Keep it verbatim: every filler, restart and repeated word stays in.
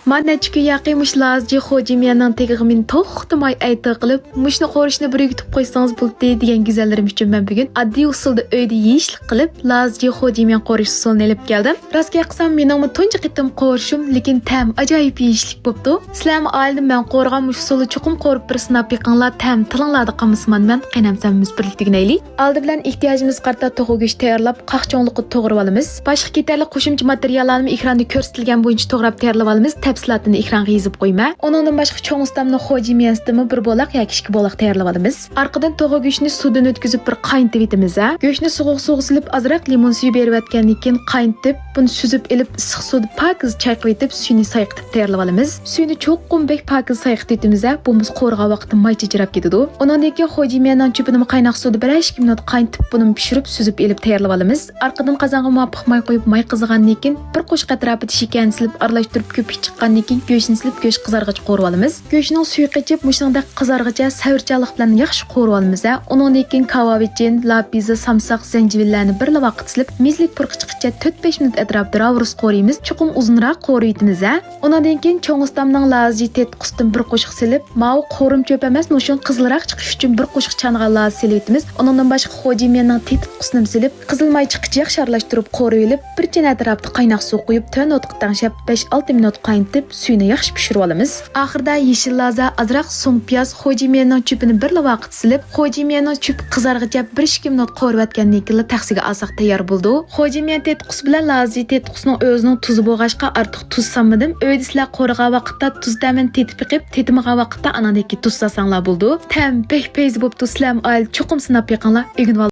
مانا نەچچە كۈن ياقى مۇشۇ لازىجى خوجيىميەننىڭ تېگىغا مېنى توختىماي ئەيتىڭ قىلىپ، مۇشۇنى قورۇشنى بىر ئۆگىتىپ قويسىڭىز بولدى دېگەن گۈزەللىرىم ئۈچۈن مەن بۈگۈن ئاددىي ئۇسۇلدا ئۆيدە يېيىشلىك قىلىپ، لازىجى خوجيىميەن قورۇش ئۇسۇلىنى ئېلىپ كەلدىم. راستىنى ئېيتسام، مېنىڭمۇ تۇنجى قېتىم قورۇشۇم، لېكىن تەم ئاجايىپ يېيىشلىك بوپتۇ. سىلەرمۇ ئائىلىدە مەن قورۇغان مۇشۇ ئۇسۇلنى چوقۇم قورۇپ بىر سىناپ بېقىڭلار، تەم تىلىڭلاردا قالمىسىمۇ مەن. قېنى ئەمسە ھەممىمىز بىرلىكتە ئۆگىنەيلى. ئالدى بىلەن ئېھتىياجىمىزغا قارىتا توخۇ گۆشى تەييارلاپ، قاق چوڭلۇقىدا توغرىۋالىمىز. باشقا كېتەرلىك قوشۇمچە ماتېرىياللارنىمۇ ئېكراندا كۆرسىتىلگەن بويىچە توغراپ تەييارلىۋالىمىز. تەپسىلاتىنى ئېكرانغا يېزىپ قويىمەن. ئۇنىڭدىن باشقا چوڭ ئۇستامنىڭ خوجيىميەنسىدىنمۇ بىر بولاق ياكى ئىككى بولاق تەييارلىۋالىمىز. ئارقىدىن توخۇ گۆشىنى سۇدىن ئۆتكۈزۈپ بىر قاينىتىۋېتىمىز ھە. گۆشنى سوغۇق سۇغا سېلىپ ئازراق لىمون سۈيى بېرىۋەتكەندىن كېيىن قاينىتىپ، بۇنى سۈزۈپ ئېلىپ ئىسسىق سۇدا پاكىز چايقىۋېتىپ سۈيىنى سايقىتىپ تەييارلىۋالىمىز. سۈيىنى چوقۇم بەك پاكىز سايقىتىۋېتىمىز ھە، بولمىسا قورۇغان ۋاقىتتا ماي چىچىراپ كېتىدۇ. ئۇنىڭدىن كېيىن خوجيىميەننىڭ چۆپىنىمۇ قايناق سۇدا بىرەر ئىككى مىنۇت قاينىتىپ، بۇنىمۇ پىشۇرۇپ سۈزۈپ ئېلىپ تەييارلىۋالىمىز. ئارقىدىن قازانغا مۇۋاپىق ماي قۇيۇپ، ماي قىزىغاندىن كېيىن بىر قوشۇق ئەتراپىدا شېكەرنى سېلىپ ئارىلاشتۇرۇپ كۆپۈك چىققاندىن كېيىن گۆشنى سېلىپ گۆش قىزارغىچە قورۇۋالىمىز. گۆشنىڭ سۈيى قېچىپ مۇشۇنىڭدەك قىزارغىچە سەۋرچانلىق بىلەن ياخشى قورۇۋالىمىز ھە. ئۇنىڭدىن كېيىن كاۋاۋىچىن، لاپىزا، سامساق، زەنجىۋىللەرنى بىرلا ۋاقىت سېلىپ مېزىلىك پۇرىقى چىققىچە تۆت بەش مىنۇت ئەتراپىدا راۋۇرۇس قورۇيمىز. چوقۇم ئۇزۇنراق قورۇۋېتىمىز ھە. ئۇنىڭدىن كېيىن چوڭ ئۇستامنىڭ لازىجى تېتىتقۇسىدىن بىر قوشۇق سېلىپ، ماۋۇ قورۇم چۆپ ئەمەس، مۇشۇنىڭ قىزىلراق چىقىشى ئۈچۈن بىر قوشۇق چانىغان لازا سېلىۋېتىمىز. ئۇنىڭدىن باشقا خوجيىميەننىڭ تېتىتقۇسىنىمۇ سېلىپ، قىزىل ماي چىققىچە ياخشى ئارىلاشتۇرۇپ قورۇۋېلىپ، بىر چىنە ئەتراپىدا قايناق سۇ قۇيۇپ، تۆۋەن ئوتقا تەڭشەپ بەش ئالتە مىنۇت قاينىتىپ، سۈيىنى ياخشى پىشۇرۇۋالىمىز. ئاخىرىدا يېشىل لازا، ئازراق سۇڭ پىياز، خوجيىميەننىڭ چۆپىنى بىرلا ۋاقىت سېلىپ، خوجيىميەننىڭ چۆپى قىزارغىچە بىر ئىككى مىنۇت قورۇۋەتكەندىن كېيىنلا تەخسىگە ئالساق تەييار بولىدۇ. خوجيىميەن تېتىتقۇسى بىلەن لازىجى تېتىتقۇسىنىڭ ئۆزىنىڭ تۇزى بولغاچقا ئارتۇق تۇز سالمىدىم. ئۆيدە سىلەر قورۇغان ۋاقىتتا تۇز تەمىنى تېتىپ بېقىپ، تېتىمىغان ۋاقىتتا ئاناندىن كېيىن تۇز سالساڭلار بولىدۇ. تەم بەك پەيزى بوپتۇ، سىلەرمۇ ئائىلىدە چوقۇم سىناپ بېقىڭلار، ئۆگىنىۋال.